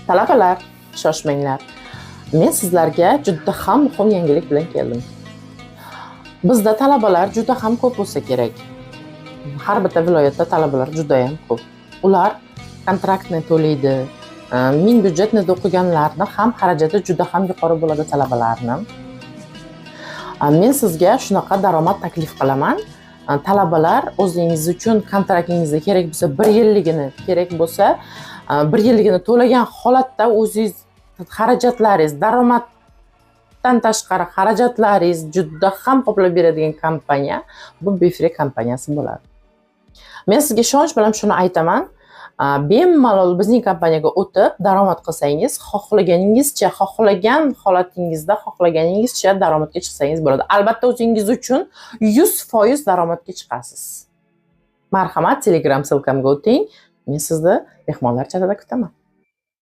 Talabalar, shoshmanglar. Men sizlarga juda ham muhim yangilik bilan keldim. Bizda talabalar juda ham ko'p bo'lsa kerak. Har bitta viloyatda talabalar juda ham ko'p. Ular kontraktni to'laydi. Ming бюджетный da o'qiganlarni ham xarajati juda ham yuqori bo'ladi talabalarni. Men sizga shunaqa daromad taklif qilaman. Talabalar, o'zingiz uchun kontraktingizda kerak bo'lsa bir yilligini, kerak bo'lsa bir yilligini to'lagan holatda o'zingiz xarajatlaringiz, daromaddan tashqari xarajatlaringiz juda ham qoplab beradigan kompaniya bu Befree kompaniyasi bo'ladi. Men sizga ishonch bilan shuni aytaman. Bemalol bizning kompaniyaga o'tib daromad qilsangiz, xohlaganingizcha, xohlagan holatingizda, xohlaganingizcha daromadga chiqsangiz bo'ladi. Albatta, o'zingiz uchun 100% daromadga chiqasiz. Marhamat, Telegram ссылка mga o'ting. Men sizni mehmonlar chatida kutaman.